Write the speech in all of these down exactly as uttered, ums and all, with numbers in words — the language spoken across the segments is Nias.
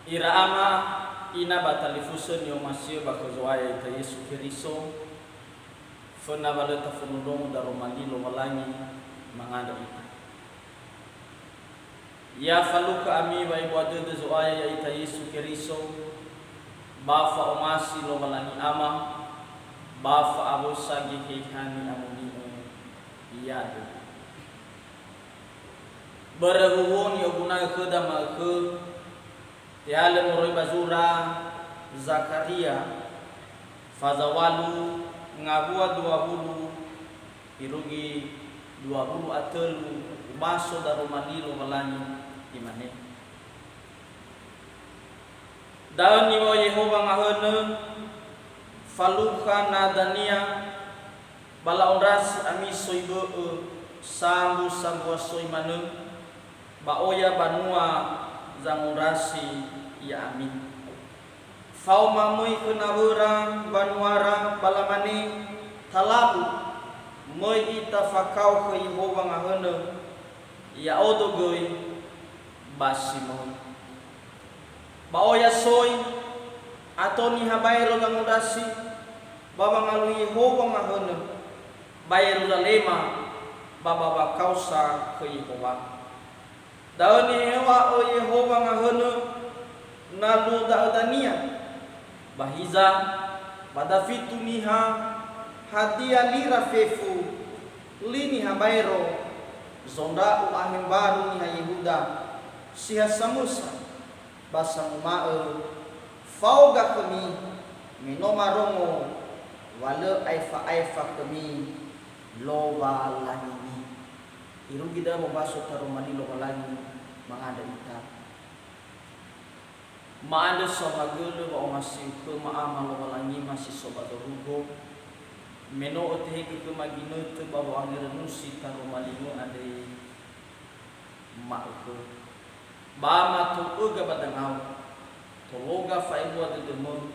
Ira ama, ina ba talifusö ni'omasi'ö ba khö Zo'aya ita Yesu Keriso, föna wa lö tafondrondrongo daroma li Lowalangi mangandrö ita. Ya falukha ami wa'ebua dödö Zo'aya ya'ita Yesu Keriso, ba fa'omasi Lowalangi Ama, ba fa'awösa Geheha ni'amoni'ö. Yadu. Börö huhuo ni'oguna'ö khöda ma'ökhö, te'alö moroi ba zura Zakharia, faza walu, ngawua dua wulu, irugi dua wulu a tölu, ubaso daroma li Lowalangi, imane, Da'ö niŵa'ö Yehowa ngahönö, falukha nadania, ba la'ondrasi ami soi bö'ö, sambu sambua soi manö, ba oya banua zangondrasi ya'ami. Faoma möi khö nawöra mbanuara ba lamane, Talalu, möi ita fakao khö Yehowa ngahönö, ya'odo göi ba si möi. Ba oya soi, ato niha baero zangondrasi ba wangalui Yehowa ngahönö ba Yeruzalema ba ba wakaosa khö Yehowa. Da'ö niŵa'ö Yehowa ngahönö, na luo da'ö dania. Ba hiza, ba dafitu niha, hadia lira fefu, li niha baero, zondra'u ahe mbaru niha Yehuda, si ha samösa, ba sanguma'ö, Faoga khömi, me no marongo wa lö aefa-aefa khömi Lowalangimi. Irugi da'ö wombaso taroma li Lowalangi mangandrö ita. Ma'andrö saohagölö wa'omasi'ö khöma Ama Lowalangima si so ba zorugo, me no ötehegö khöma ginötö ba wo'angerönusi taroma limö andre ma'ökhö. Ba matou'öga ba dangau, tologa fa'ebua dödömö,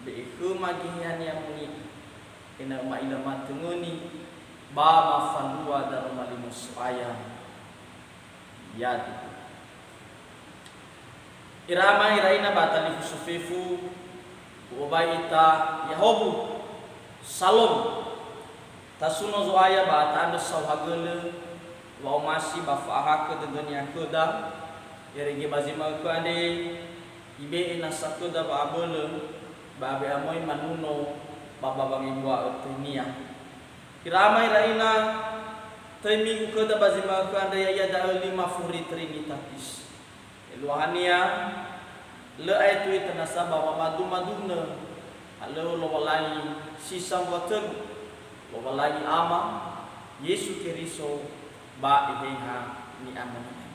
be'e khöma Geheha ni'amoni'ö, ena'ö ma'ila matöngöni, ba mafalua daroma li So'aya. Yadu. Ira ama, ira ina ba talifusö fefu, u'owai ita, ya'ahowu. Salom. Tasuno Zo'aya ba ta'andrö saohagölö wa'omasi ba fa'ahakhö dödö-Nia khöda, irege ba zi ma'ökhö andre, Ibe'e nasa khöda wa'abölö ba we'amöi manuno ba ba wangebua'ö töi-Nia. Ira ama, ira ina, töi migu khöda ba zi ma'ökhö andre, ya'ia da'ö Lima Furi Trinitatis. Eluahania, lö aetu ita nasa ba wamadu-madunö halöŵö Lowalangi si sambua tölu, Lowalangi Ama, Yesu Keriso, ba Eheha Ni'amoni'ö.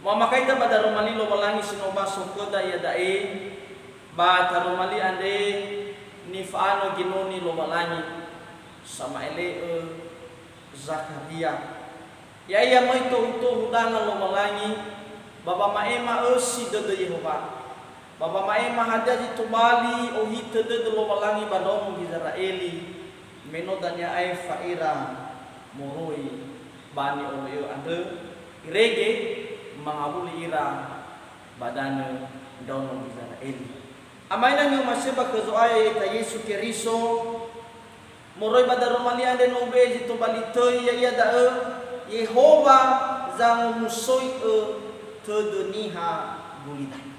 Mu'amakhaita ba daroma li Lowalangi si no baso khöda iada'e, ba taroma li andre nifa'anö ginoni Lowalangi, sama'ele'ö Zakharia. Ya'ia möi tohu-tohu danga Lowalangi, ba wama'ema ösi dödö Yehowa, ba wama'ema hadia zi tobali ohitö dödö Lowalangi ba ndraono Gizera'eli, me no dania aefa ira moroi ba ni'oloi'ö andrö, irege mangawuli ira ba danö ndraono Gizera'eli. Ama ina ni'omasi'ö ba khö Zo'aya ya'ita Yesu Keriso, moroi ba daroma li andre no ube'e zi tobali töi, ya'ia da'ö Yehowa zangomusoi'ö tödö niha gulidanö.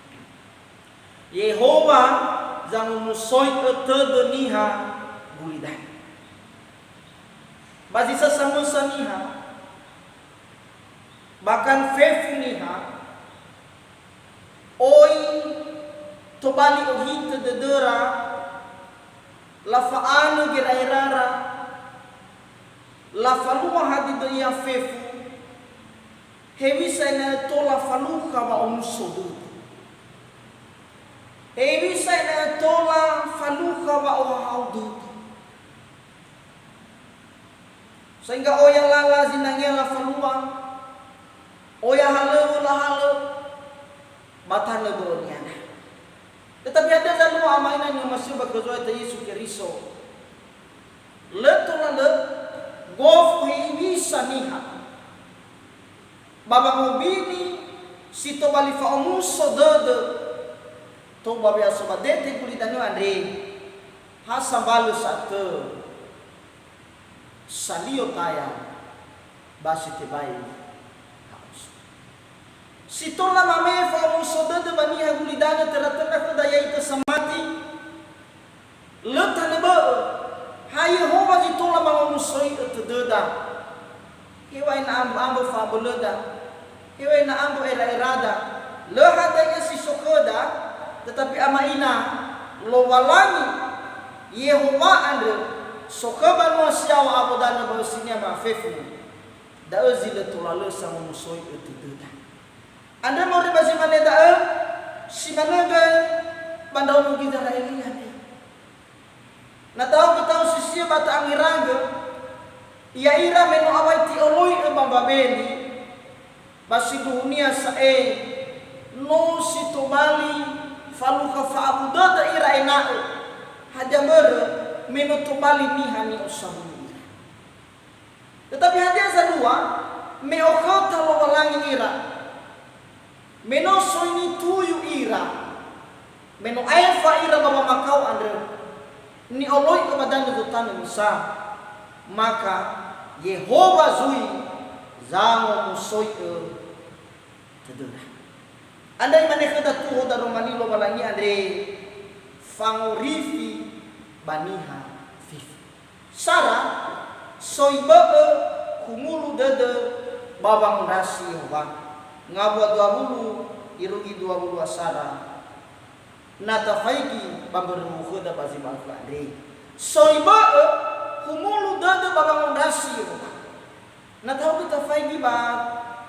Yehowa zangomusoi'ö tödö niha gulidanö. Ba zi sasamösa niha, bahkan fefu niha, oi tobali ohitö dödöra, lafa'anö gera'erara, lafalua hadia dödö ia fefu, hewisa ena'ö tola falukha wa'omuso dödö. Hewisa ena'ö tola falukha wa'ohahau dödö. Sehingga oya lala zinangea lafalua, oya halöŵö lahalö, ba tanö bö'önia. Tetapi hadia zalua ama ina ni'omasi'ö ba khö Zo'aya ya'ita Yesu Keriso? Lö tola lö, gofu hewisa niha. Ba wangobini si tobali fa'omuso dödö, Tou ba we'aso ba dete gulidanö andre, ha sambalö sa'atö, salio taya, ba si tebai ha'oso. Si tola mame'e fa'omuso dödö ba niha gulidanö töra-töra khöda ya'ita samati, lö tanö bö'ö, ha Yehowa zi tola mangomusoi'ö tödöda. Heŵa'ae na ambö-ambö fa'abölöda, heŵa'ae na ambö era-erada, lö hadia ia si so khöda, tetapi Ama ina, Lowalangi, Yehowa andrö, sokhö banua si yaŵa awö danö ba ösinia ba fefu, da'ö zi lö tola lö sangomusoi'ö tödöda. Andrö moroi ba zi mane da'ö, si manö göi ba ndraono Gizera'eli andre. Na ta'o'ö ta'osisi'ö ba ta'angeragö, ya'ira me no awai ti'oloi'ö ba Babeli, ba sindruhunia sa'ae, no si tobali falukha fa'abu dödö ira ena'ö, hadia mbörö me no tobali niha ni'osawuyu ira. Tetapi hadia zalua, me okhöta Lowalangi ira? Me no soi nituyu ira, me no aefa ira ba wamakao andrö, ni'oloi'ö ba danö Zotanö Musa, maka Yehowa zui zangomusoi'ö tödöra. Andrö imane khöda tuho daroma li Lowalangi andre, fangorifi ba niha fefu. Sara, soi bö'ö humulu dödö ba wangondrasi Yehowa. Ngawua dua wulu irugi dua wulu a sara. Na tafaigi ba mbörö khöda ba zi ma'ökhö andre. Soi bö'ö humulu dödö ba wangondrasi Yehowa. Na ta'o'ö tafaigi ba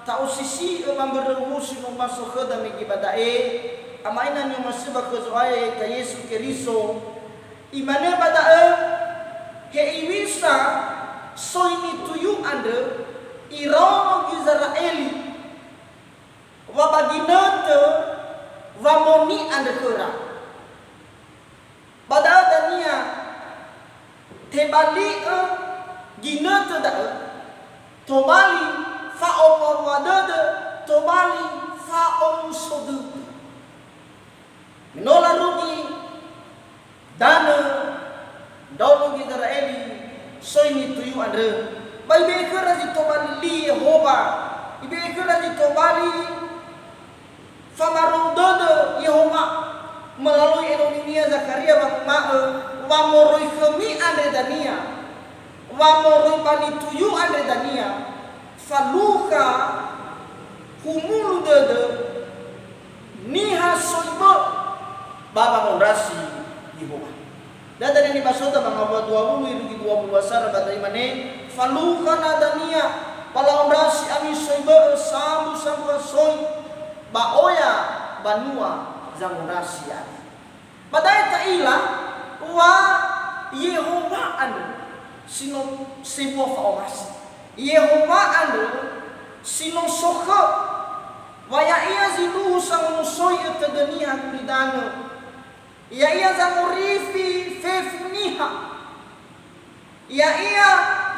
ta'osisi'ö ba mbörö wulu si no maso khöda mege ba da'e, Ama ina ni'omasi'ö ba khö Zo'aya ya'ita Yesu Keriso, imane ba da'ö, hewisa soi nituyu andrö iraono Gizera'eli, wa ba ginötö wamoni andrö khöra. Ba da'ö dania tebali'ö ginötö da'ö, tobali fa'owua-wua dödö, tobali fa'omuso dödö. Me no larugi danö ndraono Gizera'eli soi nituyu andrö, ba ibe'e khöra zi tobali li Yehowa, ibe'e khöra zi tobali famarou dödö Yehowa melalui enoninia Zakharia wanguma'ö, wa moroi khömi andre dania, wa moroi ba nituyu andre dania, falukha humulu dödö niha soi bö'ö ba wangondrasi Yehowa. Da'ö dania nibasota ba ngawua dua wulu irugi dua wulu a sara ba da'ö imane, falukha na dania, ba la'ondrasi ami soi bö'ö sambu-sambua soi ba oya banua zangondrasi ami. Ba da'e ta'ila wa Yehowa andrö si no sebua fa'omasi. Yehowa andrö si no sokhö, wa ya'ia zindruhu sangomusoi'ö tödö niha gulidanö. Ya'ia zangorifi fefu niha. Ya'ia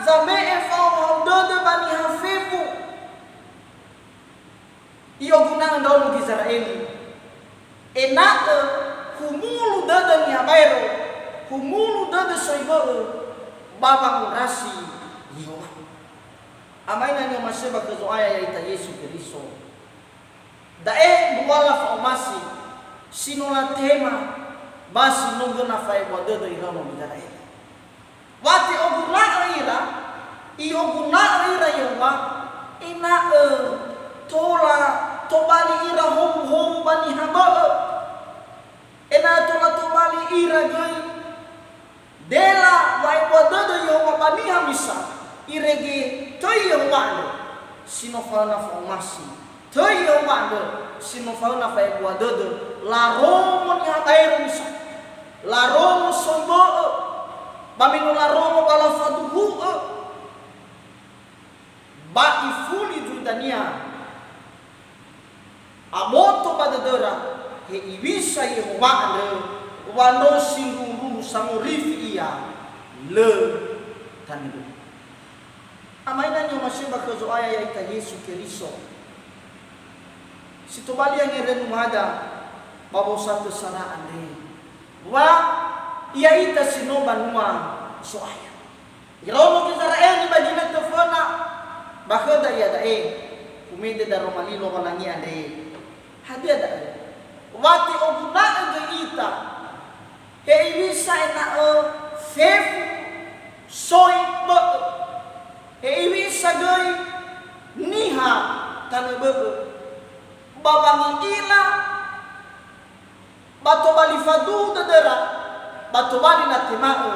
zame'e fa'ohahau dödö ba niha fefu. I'oguna'ö ndraono Gizera'eli, ena'ö humulu dödö niha baero, humulu dödö soi bö'ö ba wangondrasi Yehowa. Ama ina ni'omasi'ö ba khö Zo'aya ya'ita Yesu Keriso. Da'e mbuala fa'omasi si no latema ba si no göna fa'ebua dödö iraono Gizera'eli. Wa te'oguna'ö ira, i'oguna'ö ira Yehowa, ena'ö tola tobali ira howuhowu ba niha bö'ö. Ena'ö tola tobali ira göi dela wa'ebua dödö Yehowa ba niha misa, irege töi Yehowa andrö si no fa'öna fa'omasi. Töi Yehowa andrö si no fa'öna fa'ebua dödö, larongo niha baero misa. Larongo soi bö'ö, ba me no larongo ba lafaduhu'ö, ba ifuli zui dania. Aboto ba dödöra, hewisa Yehowa andrö, wa no sindruhu-ndruhu sangorifi ia, lö tanö. Ama ina ni'omasi'ö ba khö Zo'aya ya'ita Yesu Keriso. Si tobali angerönu mada, ba wosatö sara andre, wa ya'ita si no banua Zo'aya. Iraono Gizera'eli ba ginötö föna, ba khöda iada'e, fumede daroma li Lowalangi andre. Hadia da'ö? Wa te'oguna'ö göi ita, hewisa ena'ö fefu soi bö'ö, hewisa göi niha tanö bö'ö, ba wangi'ila ba tobali faduhu dödöra, ba tobali latema'ö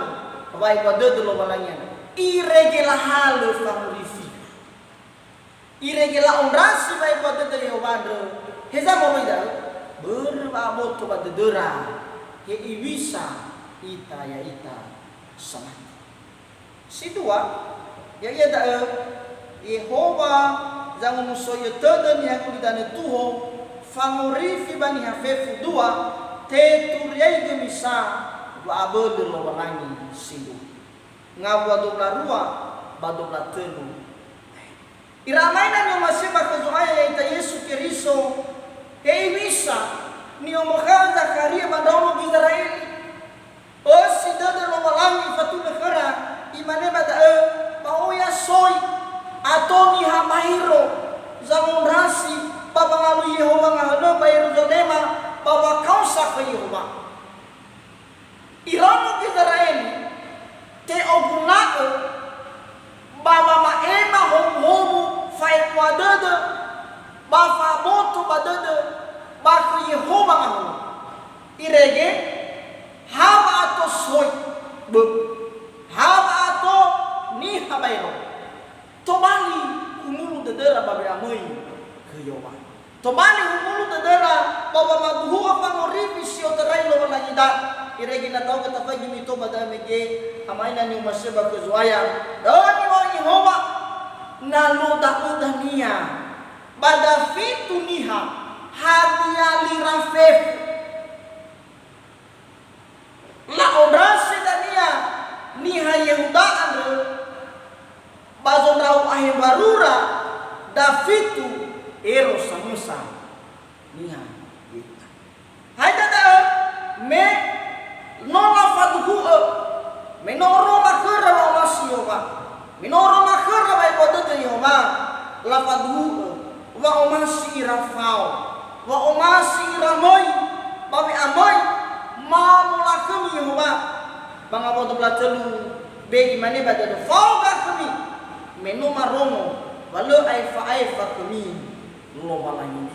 wa'ebua dödö Lowalangi andrö. Irege lahalö fangorifi. Irege la'ondrasi wa'ebua dödö Yehowa andrö. Heza moroi da'ö? Börö wa'aboto ba dödöra, hewisa ita ya'ita samati. Si dua, ya'ia da'ö, Yehowa zangomusoi'ö tödö niha gulidanö tuho, fangorifi ba niha fefu dua, teturiaigö misa wa'abölö Lowalangi sindruhu. Ngawua dua wulu a rua ba dua wulu a tölu. Ira amaina ni'omasi'ö ba khö Zo'aya ya'ita Yesu Keriso, hewisa ni'ombakha'ö Zakharia ba ndraono Gizera'eli. Ösi dödö Lowalangi ifatunö khöra, imane ba da'ö, ba oya soi, ato niha baero, zangondrasi, ba wangalui Yehowa ngahönö ba Yeruzalema, ba wakaosa khö Yehowa. Iraono Gizera'eli te'oguna'ö ba wama'ema howu-howu fa'ebua dödö ba fa'aboto ba dödö ba khö Yehowa ngahönö. Irege, ha wa'ato soi bö'ö, ha wa'ato niha baero. Tobali humulu dödöra ba we'amöi khö Yehowa. Tobali humulu dödöra ba wamaduhu'ö fangorifi si otarai Lowalangi da. Irege na ta'o'ö tafaigi mito ba da'ö mege, amaina ni'omasi'ö ba khö Zo'aya. Da'ö niŵa'ö Yehowa, na lö da'ö dania, ba dafitu niha, hadia lira fefu? La'ondrasi dania niha Yehuda andrö, ba zondrahu ahe mbarura dafitu ero samösa niha Yehuda. Hadia da'ö? Me no lafaduhu'ö, me no oroma khöra wa'omasi Yehowa. Me no oroma khöra wa'ebua dödö Yehowa, lafaduhu'ö, wa'omasi ira fao, wa'omasi ira möi, ba we'amöi, mamolakhömi Yehowa. Ba ngawua dua wulu a tölu, be imane ba dödö, fao ga khömi, me no marongo wa lö aefa-aefa khömi Lowalangi.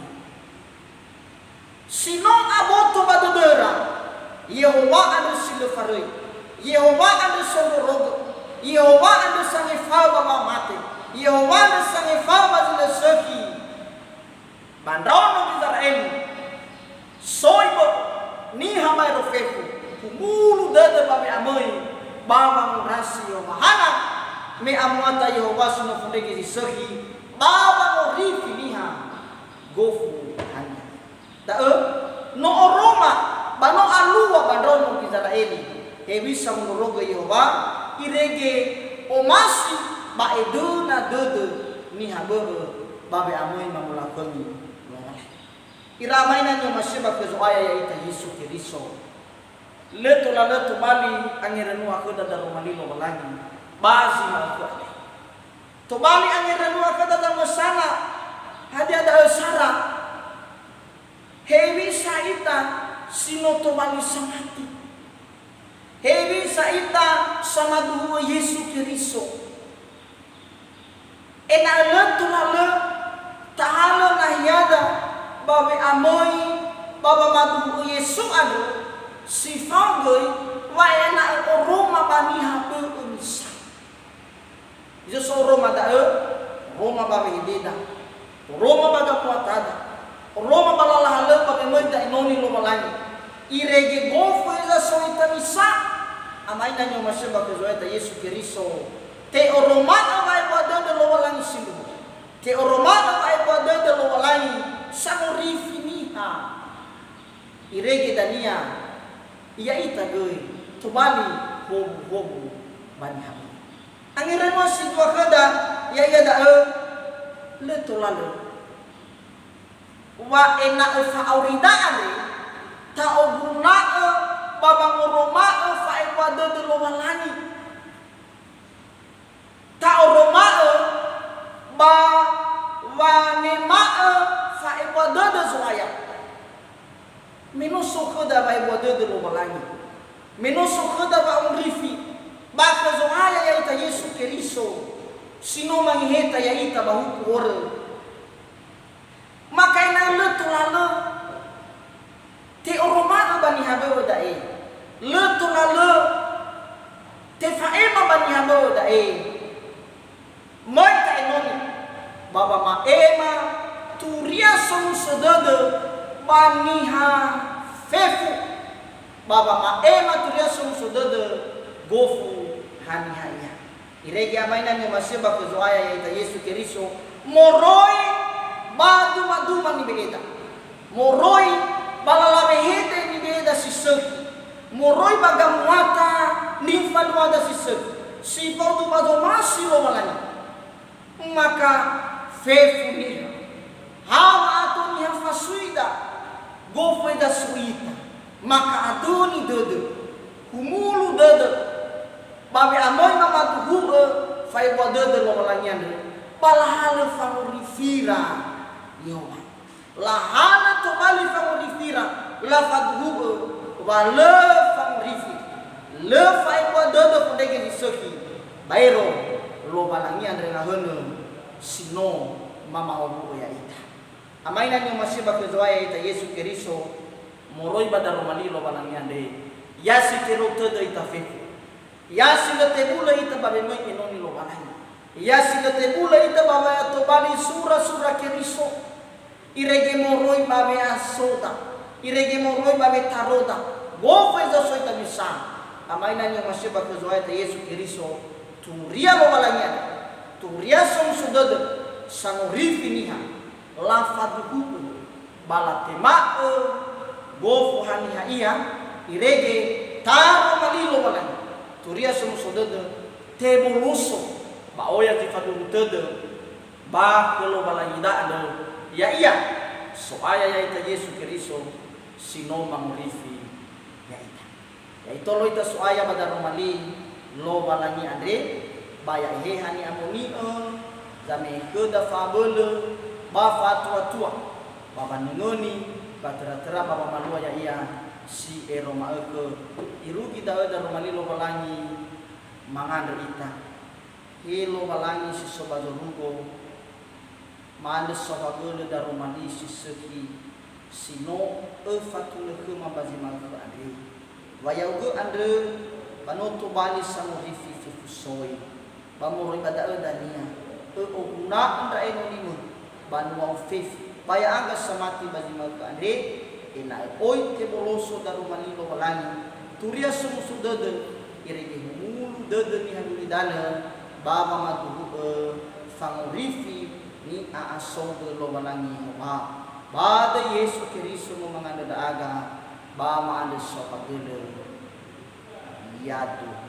Si no aboto ba dödöra, Yehowa andrö si lö faröi, Yehowa andrö sondrorogö, Yehowa andrö sangefa'ö ba wamate, Yehowa andrö sangefa'ö ba zi lö sökhi. Ba ndraono Gizera'eli, soi bö'ö, niha baero fefu, humulu dödö ba we'amöi, ba wangondrasi Yehowa. Hana? Me amuata Yehowa si no fondrege zi sökhi, ba wangorifi niha gofu hania. Da'ö, no oroma, ba no alua ba ndraono Gizera'eli, hewisa wondrorogö Yehowa, irege omasi ba edöna dödö niha bö'ö ba we'amöi mamolakhömi Lowalangi. Ira amaina ni'omasi'ö ba khö Zo'aya ya'ita Yesu Keriso. Lö tola lö tobali angerönua khöda daroma li Lowalangi, ba zi ma'ökhö andre. Tobali angerönua khöda zamösana, hadia da'ö sara? Hewisa ita si no tobali samati. Hewisa ita samaduhu'ö Yesu Keriso. Ena'ö lö tola lö tahalö nahiada ba we'amöi ba wamaduhu'ö Yesu andrö, si fao göi wa ena'ö oroma ba niha bö'ö misa. Zi so oroma da'ö, oroma ba wehededa, oroma ba gamuatada, oroma ba lala halö ba me möi da'enoni Lowalangi. Irege gofu heza so ita misa, amaina ni'omasi'ö ba khö Zo'aya ya'ita Yesu Keriso. Te'oroma'ö wa'ebua dödö Lowalangi sindruhu. Te'oroma'ö wa'ebua dödö Lowalangi sangorifi niha. Irege dania, ya'ita göi tobali howu-howu ba niha. Angerönua si dua khöda, ya'ia da'ö, lö tola lö. Wa ena'ö fa'aurida andre, Lowalangi. Ta'oroma'ö ba wanema'ö fa'ebua dödö Zo'aya. Me no so khöda wa'ebua dödö Lowalangi. Me no so khöda wa'orifi ba khö Zo'aya ya'ita Yesu Keriso, si no mangeheta ya'ita ba huku horö. Maka ena'ö lö tola lö te'oroma'ö ba niha bö'ö da'e. Lö tola lö tefa'ema ba niha bö'ö da'e. Möi ta'enoni ba wama'ema turia somuso dödö ba niha fefu, ba wama'ema turia somuso dödö gofu haniha ia. Irege amaina ni'omasi'ö ba khö Zo'aya ya'ita Yesu Keriso, moroi ba dumaduma nibe'eda. Moroi ba lala wehede nibe'eda si sökhi. Moroi ba gamuata nifaluada si sökhi. Si faudu ba zomasi Lowalangi. Maka fefu niha. Ha wa'ato niha fasuida. Gofu eda suita. Maka adöni dödö. Humulu dödö. Ba we'amöi mamaduhu'ö fa'ebua dödö Lowalangi andrö, ba lahalö fangorifira Yehowa. Lahalö tobali fangorifira, lafaduhu'ö wa lö fangorifi, lö fa'ebua dödö fondrege zi sökhi, baero Lowalangi andrö lahönö si no mama'owu'ö ya'ita. Amaina ni'omasi'ö ba khö Zo'aya ya'ita Yesu Keriso, moroi ba daroma li Lowalangi andre, ya si terou tödö ita fefu. Ya si lö tebulö ita ba wemöi enoni Lowalangi. Ya si lö tebulö ita ba wa'atobali sura-sura Keriso. Irege moroi ba we'asoda. Irege moroi ba wetaroda. Gofu eza so ita bisa. Amaina ni'omasi'ö ba khö Zo'aya ya'ita Yesu Keriso. Turia Lowalangi andre. Turia somuso dödö. Sangorifi niha. Lafaduhu'ö, ba latema'ö gofu haniha ia, irege taroma li Lowalangi, turia somuso dödö, teboloso, ba oya zi faduhu tödö ba khö Lowalangi da'ö, ya'ia So'aya ya'ita Yesu Keriso si no mangorifi ya'ita. Ya'ito lö ita So'aya ba daroma li Lowalangi andre, ba ya Eheha ni'amoni'ö, zame'e khöda fa'abölö ba fa'atuatua, ba wanöngöni, ba töra-töra ba wamalua ya'ia si ero ma'ökhö. Irugi da'ö daroma li Lowalangi, mangandrö ita. He Lowalangi si so ba zorugo, ma'andrö saohagölö daroma li si sökhi, si no öfatunö khöma ba zi ma'ökhö andre. Wa ya'ugö andrö ba no tobali sangorifi fefu soi, ba moroi ba da'ö dania, ö'oguna'ö ndra enonimö, banua ufefu, ba ya'aga samati ba zi ma'ökhö andre, ena'ö oi teboloso daroma li Lowalangi, turia somuso dödö, irege humulu dödö niha gulidanö, ba wamaduhu'ö fangorifi ni'a'asougö Lowalangi Yehowa. Ba döi Yesu Keriso no mangandrö ndra'aga, ba ma'andrö saohagölö. Yaduhu.